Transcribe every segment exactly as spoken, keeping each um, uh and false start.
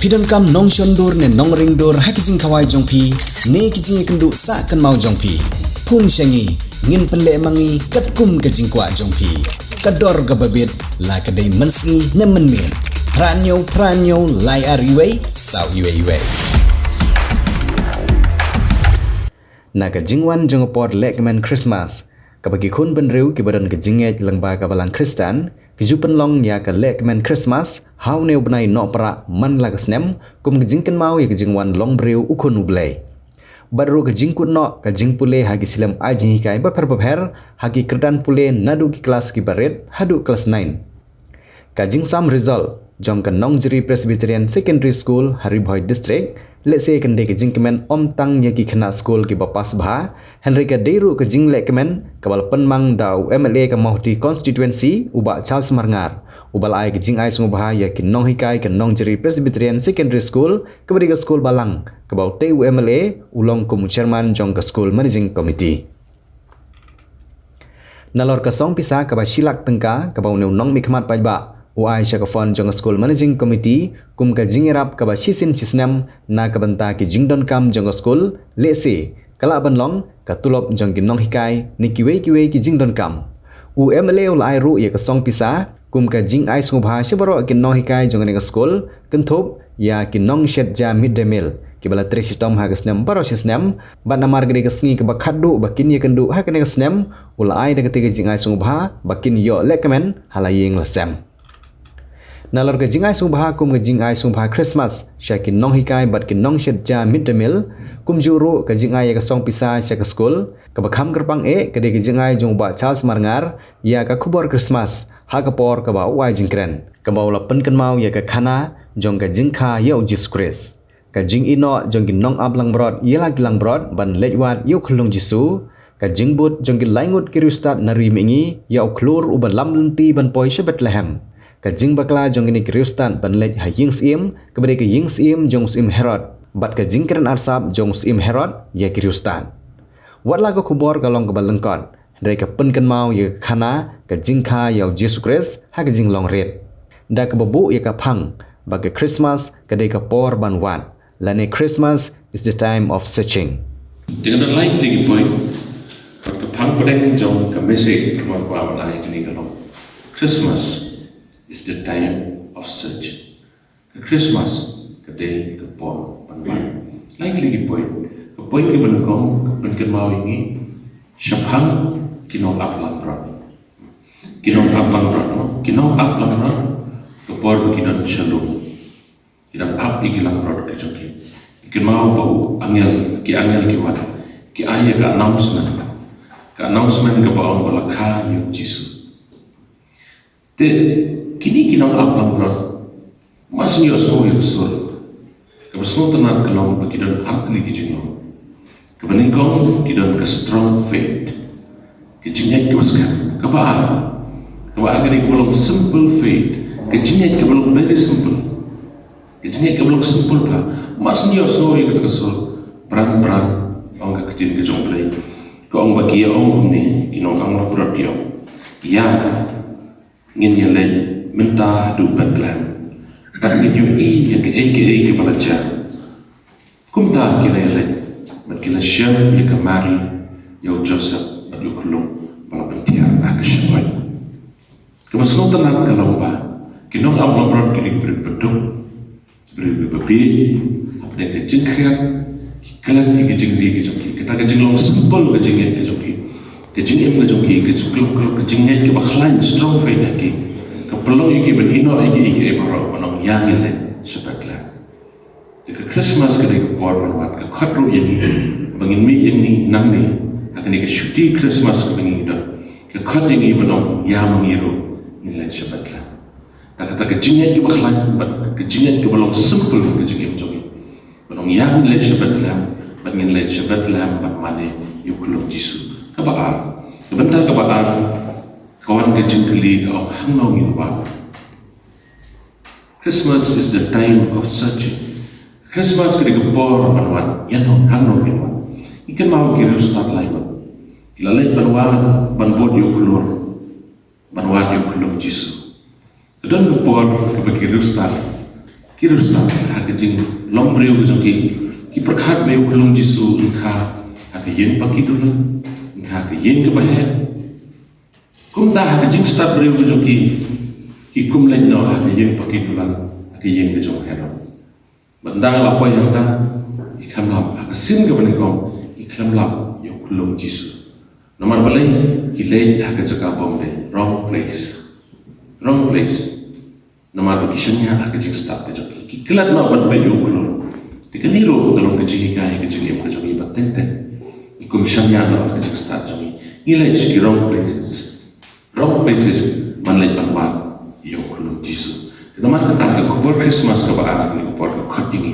Phi donkam nongshon dur ne nongring dur ha ki jingkhawai jong phi ne ki jingïakynduh sah kynmaw jong phi? Phone sha ngi, ngin pynleh ma ngi katkum ka jingkwah jong phi. Ka dor kaba bit, la ka dei mynsngi ne mynmiet. Phra hynñiew phra hynñiew lai ar wei saw wei wei. Na ka jingwan jong ka por lehkmen Christmas, kaba ki khun bynriew kiba don ka jingngeit lyngba ka Balang Khristan ki ju pynlong ïa ka lehkmen Christmas ha une u bnai Nohprah man la ka snem, kum ka jingkynmaw ïa ka jingwan long briew u Khun u Blei. Bad ruh ka jingkut noh ka jingpule ha ki shlem ai jinghikai bapher bapher ha ki kyrdan pule naduh ki klas kiba rit haduh klas nine. Ka jingsam result jong ka Nongjri Presbyterian Secondary School ha Ri Bhoi District, lehse kan dei ka jingkmen ym tang ïa ki khynnah skul kiba pass bha, hynrei ka dei ruh ka jinglehkmen kaba la pynmang da u M L A ka Mawhati Constituency, u Bah Charles Marngar, uba la ai ka jingai sngewbha ïa ki nonghikai ka Nongjri Presbyterian Secondary School, kaba dei ka skul balang, kaba utei u M L A u long kum u chairman jong ka School Managing Committee. Nalor ka song pisa kaba shi lak tyngka kaba une u nongmihkhmat paidbah u ai sha ka fund jong ka School Managing Committee kum ka jingïarap kaba shisien shisnem na ka bynta ki jingdonkam jong ka skul, lehse ka lah ban long ka tulop jong ki nonghikai ne kiwei kiwei ki jingdonkam. U M L A u la ai ruh ïa ka song pisa kum ka jingai sngewbha sha baroh ki nonghikai jong kane ka skul, kynthup ïa ki nongshet ja mid day meal kiba la trei shitom ha ka snem baroh shi snem, bad namar ka dei ka sngi kaba khatduh ba kin ïakynduh ha kane ka snem, u la ai da kata ka jingai sngewbha ba kin ïoh lehkmen ha la ïing la sem. Nalor ka jingai sngewbha kum ka jingai sngewbha Christmas sha ki nonghikai bad ki nongshet ja mid day meal, kumjuh ruh ka jingai ïa ka song pisa sha ka skul, kaba kham kyrpang eh ka dei ka jingai jong u Bah Charles Marngar ïa ka khubor Christmas ha ka por kaba u ai jingkren, kaba u la pynkynmaw ïa ka khana jong ka jingkha ïa u Jisu Khrist. Ka jingïehnoh jong ki nongap langbrot ïa la ki langbrot ban leit wad ïa u khyllung Jisu. Ka jingbud jong ki laingut ki riewstad na ri mihngi ïa u khlur uba lam lynti ban poi sha Bethlehem. Ka jingbakla jong kine ki riewstad ban leit ha ïing syiem, kaba dei ka ïing syiem jong u syiem Herod, bad ka jingkren arsap jong u syiem Herod ïa ki riewstad. Wat la ka khubor ka long kaba lyngkot, hynrei ka pynkynmaw ïa ka khana ka jingkha ïa u Jisu Khrist ha ka jinglong rit. Da kaba buh ïa ka phang ba ka Christmas ka dei ka por ban wad, lane Christmas is the time of searching. Te ka don lai tylli ki point, bad ka phang pdeng jong ka message kaba kwah ban ai kane ka long, Christmas is the time of search. Ka Christmas ka dei ka por ban wad. Lai tylli ki point. Ka point kaba nyngkong ka pynkynmaw ïa ngi shaphang ki nongap langbrot. Ki nongap langbrot, no? Ki nongap langbrot, ka por ba ki don sha lum, ki dang ap ïa ki langbrot ka jong ki. Kynmaw ba u angel, ki angel ki wan, ki ai ïa ka announcement. Ka announcement kaba ong ba la kha ïa u Jisu. Te kine ki nongap langbrot, ma sngewsih ïa ka sur. Kaba sngewtynnat ka long ba ki don ar tylli ki jinglong. Kaba nyngkong ki don ka strong faith, ka jingngeit kaba skhem. Kaba ar, kaba ar ka dei kaba long simple faith, ka jingngeit kaba long very simple. Ka jingngeit kaba long simple bha. Ma sngewsih ïa ka sur. Bran bran, ong ka ktien ka jong U Blei, ka ong ba ki ïa ong kumne, ki nongap langbrot ki ong, ïa ngin ïaleit mynta haduh Bethlehem, bad ngin ïohi ïa kaei kaei kaba la jia. Kumta ki la ïaleit bad ki la shem ïa ka Mari, ïa u Joseph bad ïa u khyllung ba la pynthiar ha ka shynroi. Kaba sngewtynnat ka long ba ki nongap langbrot ki dei ki briew baduk, briew kiba bieit hapdeng ka jingkhriat, ki klet ïa ka jingri ka jong ki. Kata ka jinglong simple ka jingngeit ka jong ki, ka jingim ka jong ki, ka jingklop klop, ka jingngeit kaba khlaiñ, strong faith ha ki, ka pynlong ïa ki ban ïehnoh ïa kiei kiei baroh, ban ong ïa ngin leit sha Bethlehem. Te ka Christmas ka dei ka por ban wad, ka khot ruh ïa ngi ba ngin mih ïa ngi nangne ha kane ka shuti Christmas kaba ngi don. Ka khot ïa ngi ban ong ïa ma ngi ruh ngin leit sha Bethlehem. Da kata ka jingngeit kaba khlaiñ bad ka jingngeit kaba long simple ka jingim jong ngi, ban ong ïa ngin leit sha Bethlehem, bad ngin leit sha Bethlehem ban mane ïa u khyllung Jisu. Kaba ar, ka bynta kaba ar, ka wan ka jingkylli ka ong hangno ngin wad. Christmas is the time of searching. Christmas ka dei ka por ban wad, ïa no, hangno ngin wad. Ngi kynmaw ki riewstad lai ngut, ki la leit ban wad, ban bud ïa u khlur, ban wad ïa u khyllung Jisu. Ka don ka por kaba ki riewstad Ki riewstad ha ka jinglong briew ka jong ki, ki pyrkhat ba ïa u khyllung Jisu yn kha ha ka ïing paki dulan, yn kha ha ka ïing kaba heh. Kumta ha ka jingstad briew ka jong ki, ki kum leit noh ha ka ïing paki dulan, ha ka ïing ka jong u Herod. Bad ynda la poi hangta, ki khlem lap ha ka sien kaba nyngkong, ki khlem lap ïa u khyllung Jisu. Namar balei? Ki leit ha ka jaka bym dei, wrong place. Wrong place. Namar ba ki shaniah ha ka jingstad ka jong ki. Ki klet noh ban peit ïa u khlur. Te kane ruh ka long ka jinghikai ha ka jingim ka jong ngi ba teng teng. Ngi kum shaniah noh ha ka jingstad jong ngi. Ngi leit sha ki wrong places. Wrong places ban leit ban wad ïa u khyllung Jisu. Te namar kata ka khubor Christmas kaba ar ha kane ka por ka khot ïa ngi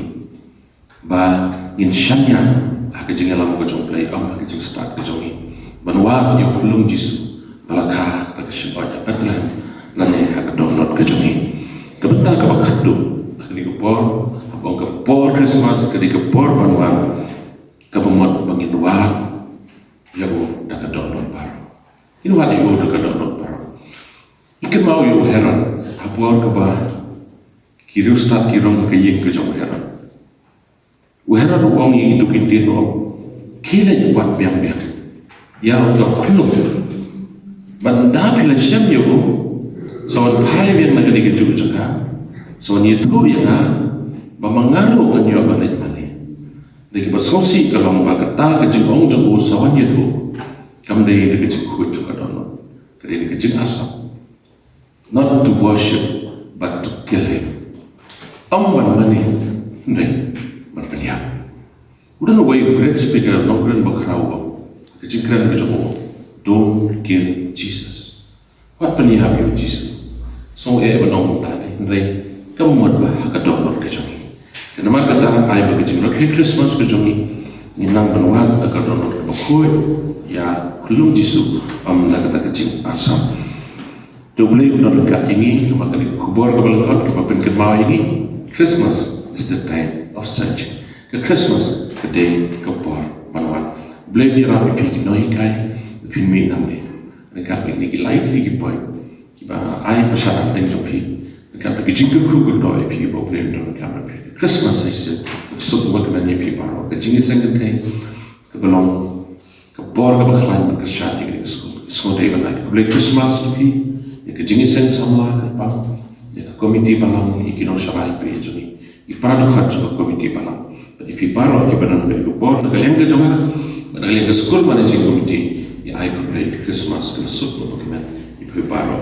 ba ngin shaniah ha ka jingïalam ka jong U Blei, ym ha ka jingstad ka jong ngi. Ban wad ïa u khyllung Jisu ba la kha ha ka shyllangmat ha Bethlehem lane ha ka dohnud ka jong ngi. Ka bynta kaba khatduh ha kane ka por, haba ong ka por Christmas, ka dei ka por ban wad, kaba mut ba ngin wad ïa u da ka dohnud baroh. Ngin wad ïa u da ka dohnud baroh. Ngi kynmaw ïa u Herod, ha por kaba ki riewstad ki rung ha ka ïing ka jong u Herod. U Herod u ong ïa kito ki ktien, u ong, khie leit wad biang biang ïa uta u khyllung. Bad ynda phi la shem ïa u, sa wan phai biang na kane kajuh ka jaka, sa wan ïathuh ïa nga, ba ma nga ruh ngan ïoh ban leit mane. Te kaba sngewsih ka long ba kata ka jingong jong u sa wan ïathuh, kam dei da ka jingkhuid jong ka dohnud, ka dei da ka jingarsap. Not to worship, but to kill him. Ym ban mane, hynrei ban pynïap. U don uwei u great speaker, nongkren bakhraw, ka jingkren ka jong u, "Don't kill Jesus." Wat pynïap ïa u Jisu. Sngewbha ban ong kumta, hynrei kam mut ba ha ka dohnud ka jong ngi. Te namar kata, ai ba ka jingrakhe Christmas ka jong ngi, ngin nang ban wad da ka dohnud kaba khuid ïa u khyllung Jisu, ym da kata ka jingarsap. Te U Blei un don ryngkat ïa ngi, namar kane ka khubor kaba lyngkot kaba pynkynmaw ïa ngi, Christmas is the time of searching. Ka Christmas ka dei ka por ban wad. U Blei un ïarap ïa phi ki nonghikai, phin mih nangne. Ryngkat bad kine ki lai tylli ki point kiba ai pyrshah hapdeng jong phi, ryngkat bad ki jingkyrkhu kyrdoh ïa phi ba U Blei un don ryngkat bad phi. Christmas season, ka suk ba kmen ïa phi baroh, ka jingïaseng kynthei kaba long ka por kaba khlaiñ ban kyrshan ïa kane ka skul. Sngewdei ban ai khublei Christmas ïa phi, ïa ka jingïaseng samla kyrpang, ïa ka komiti balang, ïa ki nongshakri jong ngi, ïa para dkhot jong ka komiti balang, bad ïa phi baroh kiba don ha kane ka por na ka liang ka jong nga bad na ka liang ka skul managing committee. Ngi ai khublei Christmas kaba suk bad kaba kmen ïa phi baroh.